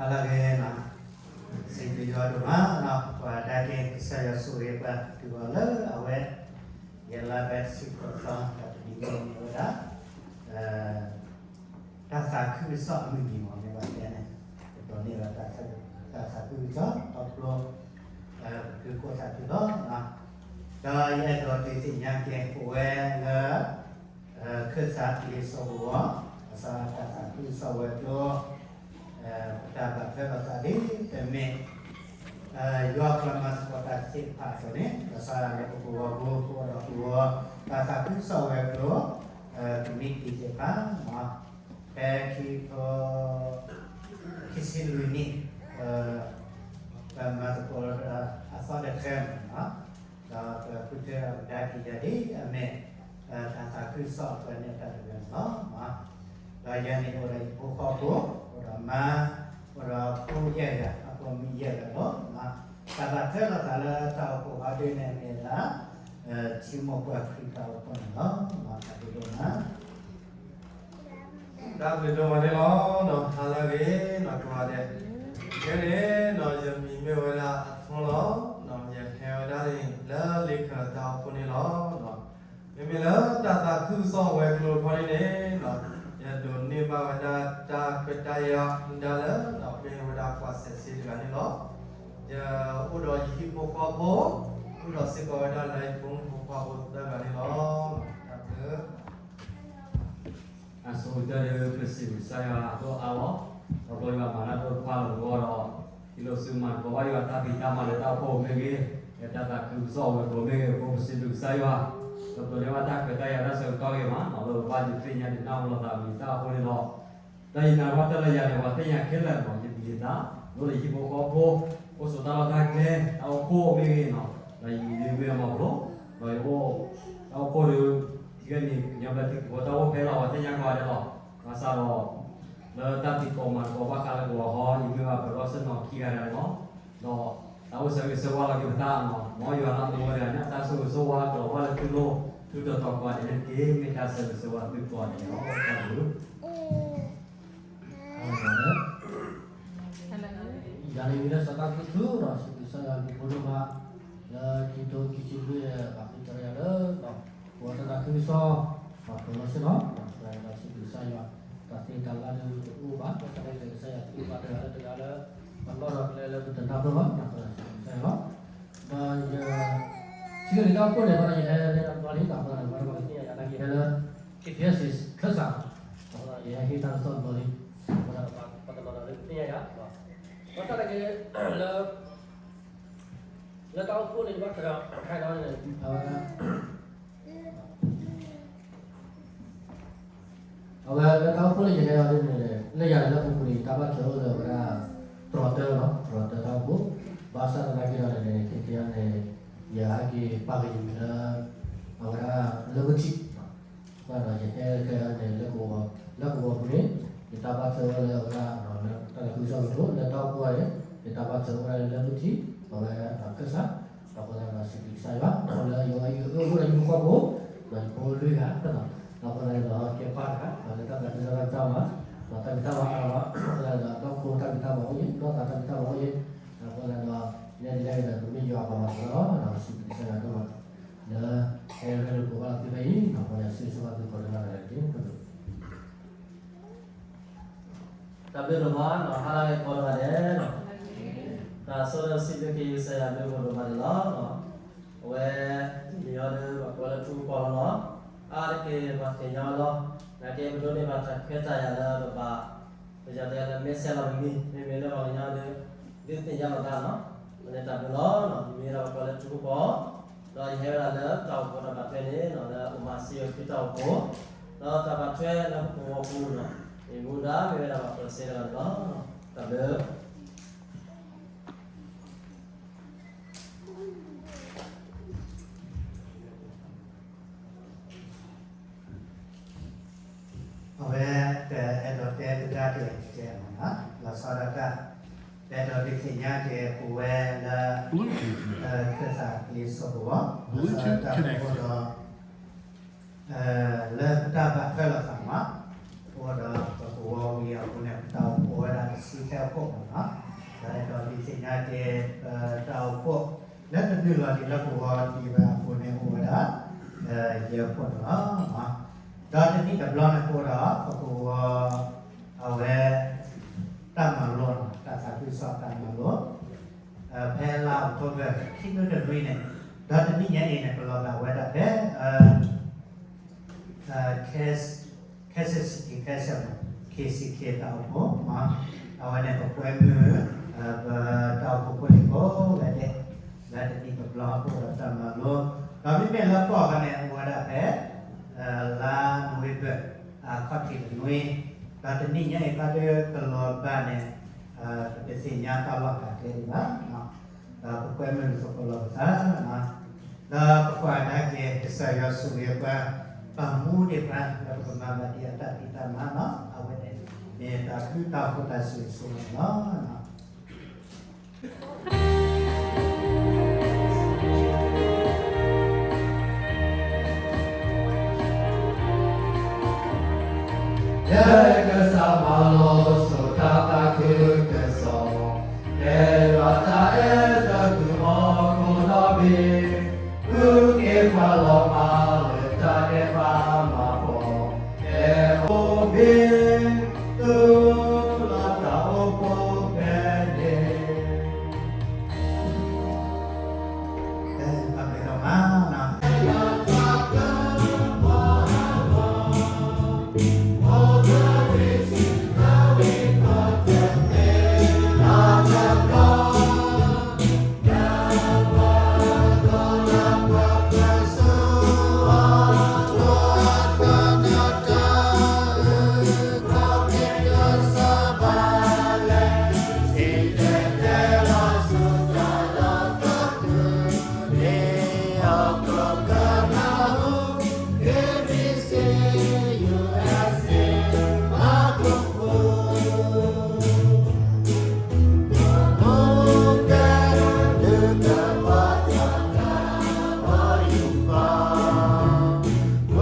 ဟါလၢအဂ့ၤ, စံးဘျုးယွၤဒိၣ်မး, ပှၤဒၣ်က့ၤ ကစၢ်ယွၤဆိၣ်ဂ့ၤပှၤ တုၤအီၤလၢအဝဲ ယဲလါဖဲတဆံဃိးသီ ဒီးတနံၤညါအံၤမ့ၢ်ဝဲဒၣ် တၢ်သးခုကစီၣ်အမုၢ်နံၤမ့ၢ်န့ၣ်ဘၣ်တဲန့ၣ်, ကဒိးန့ၢ်ဘၣ်တၢ်သးခုကစီၣ်ခီဖျိ ပသုးခိၣ်သးခုလီၤ. ဒီးယအဲၣ်ဒိးဒုးသ့ၣ်ညါက့ၤ ပဝဲလၢ ခၢၣ်သးလ့စီပဝီၤ ဘၣ်ဆၣ်တၢ်သးခုကစီၣ်ဝဲၤကျိၤ ပတၢ်ဘၣ်ထွဲလိာ်သးဒ်ပမ့ၢ် ယွၤပှၤမၤသကိးတၢ်သ့ၣ်တဖၣ်အသိးန့ၣ်, ဘၣ်ဆၣ်လၢပကဝီၤပူၤ ပအိၣ်ဒီးပဝီၤ တၢ်သးခုကစီၣ်ဝဲၤကျိၤ ကမံးတံာ်သ့ၣ်တဖၣ် ဖဲခံကထိ ခံဆံလွံၢ်နံၣ် ပမၤသကိးအသီတဖျၢၣ်န့ၣ် ဒီးပဃုထၢဒီးပဒါက့ၤယၤဒ်အမ့ၢ် တၢ်သးခုကစီၣ်အပှဲၤန့ၣ်တၢ်တဂၤန့ၣ်လီၤ. ဒီးယၤန့ၣ်အိၣ်ဒီးဟံၣ်ဖိဃီဖိ, အိၣ်ဒီးမါ, အိၣ်ဒီးဖိယဲၢ်ဂၤ အဖိမုၣ်ယဲၢ်ဂၤလီၤ. တၢ်ဘၣ်ထွဲလိာ်သးလၢတၢ်အိၣ်ဖှိၣ်ဟီဒ်န့ၣ်မ့ၢ်ဒၣ် ထံမိၢ်ပှၢ်ခရံာ်တၢ်အိၣ်ဖှိၣ်န့ၣ်လီၤ. တၢ်ဘျုးဒိၣ်မး တၢ်ဘျုးဒိၣ်မးန့ၣ်လီၤ. ဟါလၢအဂ့ၤ ကိးဂၤဒဲး, ခဲန့ၣ် ယမံၤမ့ၢ်ဝဲဒၣ်အထွန်းလီၤ. ယဟဲဝဲဒၣ်န့ၣ် လၢလ့ခၢၣ်တၢ်အိၣ်ဖှိၣ်န့ၣ်လီၤ. မ့မ့ၢ်လၢတၢ်သးခုကစီၣ်ဝဲၤကျိၤတခီန့ၣ်န့ၣ် ယဒိးန့ၢ်ဘၣ်ဝဲဒၣ်တၢ်ခွဲးတၢ်ယာ်မူဒါလၢ ပမ့ၢ်ဝဲဒၣ်ပှၤစဲးစ့တဂၤန့ၣ်လီၤ. ယအိၣ်ဒီးယဟံၣ်ဖိဃီဖိ, အိၣ်ဒီးစ့ၢ်ကီးဝဲဒၣ်လၢယဖိမုၣ်ဖိခွါဖိသၢဂၤန့ၣ်လီၤ. တၢ်ဘျုး အဆိကတၢၢ်ဒီး ပစံးဘျုးကစၢ်ယွၤအဒိၣ်အါလီၤ. ခီဖျိယွၤမၤတၢ်ဒိၣ်တဖၣ်လၢပဂီၢ်ဒီး ဟံးလိာ်စုမၤသကိးဘၣ်ယွၤတၢ်ဖံးတၢ်မၤလၢတၢ်အိၣ်ဖှိၣ်မ့ၢ်ဂ့ၤ, လၢတၢ်သးခုကစီၣ်ဝဲၤကျိၤမ့ၢ်ဂ့ၤအဃိ ပစံးဘျုးကစၢ်ယွၤ, ဒီးပဒိးန့ၢ်ဘၣ်တၢ်ခွဲးတၢ်ယာ်တၢ်ဆၢကတီၢ်ဂ့ၤမး လၢပဘၣ်ဒုးသ့ၣ်ညါဒုးနၢ်ဟူလိာ်သးမံၤတၢ်အဃိန့ၣ်လီၤ. ဒီးယနာ်ဘၣ်တၢ်လၢယၤန့ၣ် ပှၤသ့ၣ်ညါခဲလၢာ်န့ၣ် ယမံၤယသး, ဒ်သိးယဟံၣ်ဖိဃီဖိ အိၣ်ဆိးတၢ်လီၢ်တၢ်ကျဲ တၢ်အိၣ်ဖှိၣ်မ့ၢ်ဂ့ၤန့ၣ်, ဒီးယမံၤဒ်ဝ့ၢ်အမီၤဖျိ, ဒီးယအိၣ် တၢ်အိၣ်ဖှိၣ်ဒီး ထံဂ့ၢ်န့ၣ် ကညီဘျၢထံကီၢ်တၢ်အိၣ်ဖှိၣ်ဖဲလီၤ ပှၤသ့ၣ်ညါကိးဂၤဒဲးလီၤ. ဘၣ်ဆၣ်ဒီး လၢတၢ်သံကွၢ်မၤသကိးဘၣ်ဃးလၢကဝီၤဟီ ယမ့ၢ်ဘၣ်ပှၤဒီးစ့ၢ်နီၤခံဂၤဒဲးန့ၣ်လီၤ. ဒီးတၢ်အိၣ်ဆၢဂ့ၤဆၢဝါလီၤက့ၤပသးန့ၣ်, မ်ယွၤလၢအမူဝဲတဂၤန့ၣ် တၢ်ဆိၣ်ဂ့ၤဆိၣ်ဝါကလီၤဘၣ်လၢသုလိၤ သုတီၤတီၤကိးဂၤဒဲးန့ၣ်တက့ၢ်. မ့ၢ်တၢ်ဆၢဂ့ၤဆၢဝါသုကိးဂၤဒဲးန့ၣ်လီၤ. တၢ်ဘျုး ယၤန့ၣ်မံၤလၢစီၤတၢ်ကူၣ်ထူဒီး စံးဘျုးကစၢ်ယွၤအဘျုးအဖှိၣ်ဒိၣ်မး လၢခံကထိခံဆံလွံၢ် ဘၣ်ဃုထၢယၤလၢ ပဝဲတၢ်သးခုကစီၣ် ပှၤဖျိးလီၤစ့ၢ်ကီး ဒီးစံးဘျုးကစၢ်ယွၤ တၢ်သ့တၢ်လၢဒုးတအိၣ်ဘၣ် ဘၣ်ဆၣ်သနာ်က့ဒီး ကစၢ်ယွၤသံကွၢ်တဂၤလၢတဂၤလၢ ပနီၢ်ဒီးကျဲလၢပတနၢ်ပၢၢ်ဘၣ် ဒီးစံးဘျုးကစၢ်ယွၤလီၤ. ဒီးယ ထံဂ့ၢ်လံတၢ်အိၣ်ဖှိၣ်န့ၣ် အဃိဒီးယဟဲလၢတဘျီလံ အဃိဒီး ပှၤကသ့ၣ်ညါယၤ နာ်က့ဟဲလၢ ခ့ပယဲၢ်စံးခၢၣ်စး အဃိဒီးယဟဲဟ့ၣ်တၢ်ကစီၣ်တဘျီလံ အဃိဒီး ပှၤတနီၤနီၤလၢကသ့ၣ်ညါယၤ ဘၣ်ဆၣ်သနာ်က့ လၢ လၢတၢ်အိၣ်ဖှိၣ်န့ၣ် ယဘၣ်ထွဲဒီး ခါအံၤန့ၣ် အဝဲဒၣ် အဝဲလၢတၢ်အိၣ်ဖှိၣ်လၢယဟဲအီၤဒ်န့ၣ် လၢယၤန့ၣ်လၢပူၤကွံာ်န့ၣ် တၢ်ဘၣ်ထွဲအိၣ်လၢအဝဲဒၣ် တြီၤတၢ်လီၤ တြီၤတၢ်တၢ်အိၣ်ဖှိၣ် ဘၣ်ဆၣ်သနာ်က့ဒီးန့ၣ် ခဲကနံၣ်အံၤန့ၣ် ယဟဲက့ၤပာ်က့ၤယမံၤလၢ အဝဲဒၣ်လၢမုၢ်ထံး အဃိဒီးယဟဲခဲအံၤန့ၣ် လၢကဝီၤပူၤန့ၣ် ယတၢ်ဘၣ်ထွဲအိၣ်လၢအဝဲဒၣ် တၢ်သးခုကစီၣ်ကတိၤ လၢတၢ်အိၣ်ဖှိၣ်န့ၣ် ယတၢ်ဘၣ်ထွဲအိၣ်ဝဲဒၣ်လၢမုၢ်ထံး အဝဲဒၣ်ခၢၣ်စး အဃိသတးဒီးစံးဘျုးကစၢ်ယွၤ လၢယအိၣ်ဒီးယဟံၣ်ဖိဃီဖိ ဒီးယဖိလွံၢ်ဂၤ အဃိသတးဒီးကဲပၢ်တဂၤ လၢတၢ်သးခုကစီၣ်တၢ်ဖံးတၢ်မၤ ဒီးတၢ်ဖံးတၢ်မၤအါမး အဃိသတးဒီး တၢ်အိၣ်ဖှိၣ်တၢ်ဖံးတၢ်မၤအိၣ်အံၤ ဒီးသးတၢ်ဖံးတၢ်မၤအိၣ်အံၤ အဃိသတးဒီး နဲဒ်လဲၣ်ဒီး ပမ့ၢ်ယွၤအပှၤမၤစၢၤလီၤ ဒီးစံးဘျုးကစၢ်ယွၤဒိၣ်မး လၢ ဟဲရ့လိာ်ကိးဘၣ်လီၤသုဖဲအံၤ ပှၤယွၤဆိၣ်ဂ့ၤဆိၣ်ဝါသုကိးဂၤဒဲးတက့ၢ် တၢ်ဘျုးဒိၣ်မး ဟါလၢအဂ့ၤကိးဂၤဒဲး, တၢ်ဆိၣ်ဂ့ၤစံးဘျုးက့ၤကစၢ်ယွၤဘျုးဒိၣ်မးန့ၣ်လီၤ. အဝဲ တနံၤအံၤဒီး ပှၤကိးလၢထူကပီၤလီၤနီၤ, အါတက့ၢ် ပှၤသ့ၣ်ညါလီၤ, နာ်က့ပဒိးန့ၢ်ဘၣ်တၢ်ခွဲးတၢ်ယာ်လၢပဘၣ် ပယီၤတဲလၢ မဲာ်ဆှဲလီၤပမံၤ မ့မ့ၢ်လၢပှၤကညီဒီး ဒုးသ့ၣ်ညါလိာ်သးနီၤ, မ့ၢ်လၢတၢ်ဘျုးလီၤနီၤ, မ့ၢ်ဒၣ်ပှၤကိးလၢထူကပီၤ, ဒီးယဟဲဝဲဒၣ်လၢတၢ်အိၣ်ဖှိၣ်တၢ်ဘၣ်ထွဲန့ၣ်နီၤ, လၢအိၣ်မၤစံယိၤခရံာ်တၢ်အိၣ်ဖှိၣ်, ဒီးတၢ်ဘၣ်ထွဲလၢပကဝီၤပူၤနီၤ, မ့ၢ်မူဒါမ့ၢ်ဝဲဒၣ်ပှၤကျဲးစၢးတဂၤန့ၣ်လီၤ, တၢ်ဘျုး အဝဲ ပအဲၣ်ဒိးတဲကဒါက့ၤတဲမ့ၢ်နီၤ, လီၤဆီဒၣ်တၢ်, ပအဲၣ်ဒိးဒုးသ့ၣ်ညါက့ၤပဝဲလၢ ခၢၣ်သးလ့စီပဝီၤ လီၤဆီဒၣ်တၢ်အိၣ်ဒီး လၢပတၢ်ဘၣ်ထွဲလိာ်သးမး, အိၣ်ဒီးပကဝီၤဝံၤအဃိန့ၣ် ပတၢ်အိၣ်ဖှိၣ်ဝဲဒၣ်တဆံ ဆဲးအခိၣ်မးနီၤ, ဒီးအဲၣ်ဒိးဒုးသ့ၣ်ညါက့ၤ ပတၢ်အိၣ်ဖှိၣ် လၢတနုာ်လီၤဒံးလၢပဂီၢ်ဒံးဘၣ်အပူၤန့ၣ် အိၣ်ဝဲဒၣ် ယဲၢ်ဖှိၣ်န့ၣ်လီၤ. ဒီးတနံၣ်တဘျီန့ၣ်အိၣ်ဒီး ပကဝီၤ အဝဲ တၢ်မၤလိနီၤ, တၢ်သးခုကစီၣ်တၢ်မၤလိ ဖဲလါအီးကထိဘၢၣ် ခံနွံတနွံန့ၣ်, ဒီးတနံၣ်ညါအံၤန့ၣ် ပလီၤဘၣ်ဝဲဒၣ်ဖဲ ခဲစဲးစံးက့ၤ ခဲစဲးမး ခ့စံးခ့တၢ်အိၣ်ဖှိၣ်မး, အဝဲန့ၣ်ပကွဲမုာ် ပတၢ်အိၣ်ဖှိၣ်ဖိလံၤကိးဂၤဒဲး လၢတနံၣ်တဘျီအအိၣ်ဒီးတၢ်မၤလိ, ဒီးမ့မ့ၢ်လၢပီၣ်ဃာ်န့ၣ် အိၣ်ဝဲဒၣ်ဖဲ လါနိၣ်ဝ့ဘၢၣ် အခီၣ်ထံးတနွံ, ဒီးတနံၣ်ညါအံၤ ဘၣ်ဒၢကလီၤဘၣ်န့ၣ် ပတသ့ၣ်ညါတၢ်လီၢ်တၢ်ကျဲဒံးဘၣ်, ဒီးပကွဲမုာ်လၢပကလီၤပသး ဒီးပကွၢ်ကဒါက့ၤ ကစၢ်ယွၤဆိၣ်ဂ့ၤပှၤ ပှၤမူဒံးပှၤ လၢပကမၤဘၣ်ဒံးအတၢ်ဖံးတၢ်မၤနီၤ, အဝဲန့ၣ် မ့ၢ်တၢ်ဃူတၢ်ဖိးတၢ်စံၣ်စိၤန့ၣ်လီၤ. ယကစၢ်မၤလိစိၤတၢ်သးခုကစီၣ်, ယွၤတၢ်အဲၣ်တၢ်ကွံအီၤခိၣ်ဒီဘ့ၣ်, ဃုက့ၤပှၤလီၤမၢ်လၢတၢ်အဲၣ်ဘၣ်မၤပီၤ, အဲၣ်အိၣ်ဘ့ၣ် သုလီၤတၢ်အိၣ်ဖှိၣ်ဖဲန့ၣ် ပမ့ၢ်ဒိးမ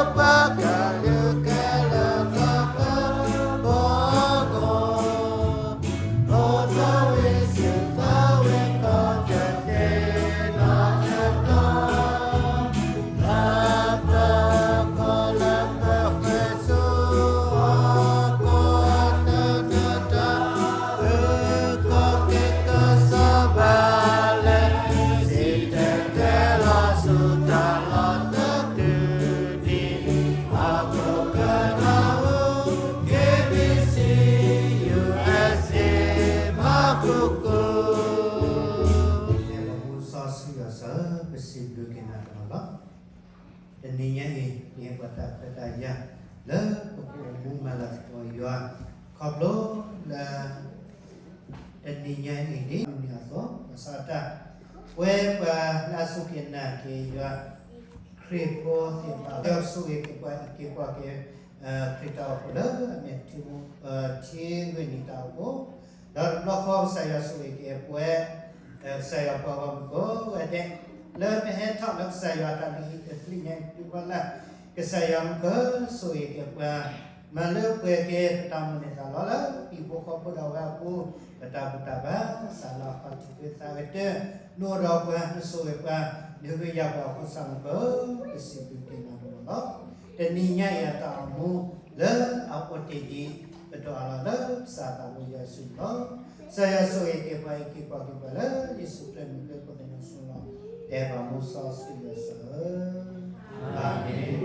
ၤနီၤ စီဆှံယွၤစၢ် ပစံးဘျုးက့ၤနၤတၢ်လီၤ. တနံၤညါအံၤ ပဟ့ၣ်ပှၤတၢ်ခွဲးတၢ်ယာ် လၢပကအိၣ်မူမၤလၤကပီၤယွၤ ခီဖျိလၢ တနံၤညါအံၤန့ၣ် မုၢ်နံၤအသီ ဘၣ်ဆၣ်တၢ် ပဝဲပှၤလၢအစူၢ်က့ၤနာ်က့ၤယွၤ ခရံာ်ဖိသ့ၣ်တဖၣ် ကဆိၣ်ဂ့ၤက့ၤပှၤ အံးက့ၤကွၢ်က့ၤ ခရံာ်တၢ်အိၣ်ဖှိၣ်လၢအမ့ၢ်ထံ ထံဂ့ၢ်နံၤတၢ်အိၣ်ဖှိၣ်, ဒီးတဘျီဃီကစၢ်ယွၤဆိၣ်ဂ့ၤက့ၤပဝဲ ကစၢ်ယွၤပှၤဂီၢ်မုၢ်ကိးဂၤဒဲး လၢပဟဲထီၣ်လၢကစၢ်ယွၤအတၢ်လုၢ်ဟံၣ်တဖျၢၣ်ညါအံၤ ဖဲလၢ ကစၢ်ယွၤမူကဆိၣ်ဂ့ၤက့ၤပှၤ မၤလၢပှဲၤက့ၤပတၢ်မိၣ်န့ၢ်သးလီလၢ ဟံၣ်ဖိဃီဖိဒီးဝဲအပူၤ ပတၢ်ဘူၣ်တၢ်ဘါ စးလၢအခီၣ်ထံးသးကတၢၢ် နအိၣ်ဒီးပှၤ နဆိၣ်ဂ့ၤပှၤ နဟ့ၣ်ဂံၢ်ယၤပှၤအဃိ ကစၢ်မူက ပစံးဘျုးက့ၤနၤတမံၤလီၤ. တနံၤညါအံၤအတၢ်အိၣ်မူ လၢအအိၣ်တ့ၢ်ဒံး ပဒိးအးလီၤလၢကစၢ်သးဘိယွၤအစုပူၤလီၤ. ကစၢ်ယွၤဆိၣ်ဂ့ၤက့ၤပှၤအံးက့ၤကွၢ်က့ၤပှၤလၢ ယ့ၣ်ၡူးခရံာ်မံၤလၢပှၤသ့ၣ်ညါဆိလီၤ. တဲဘၣ်မူစီဆှံယွၤစၢ်ဧၢ, အၤမ့ၣ်.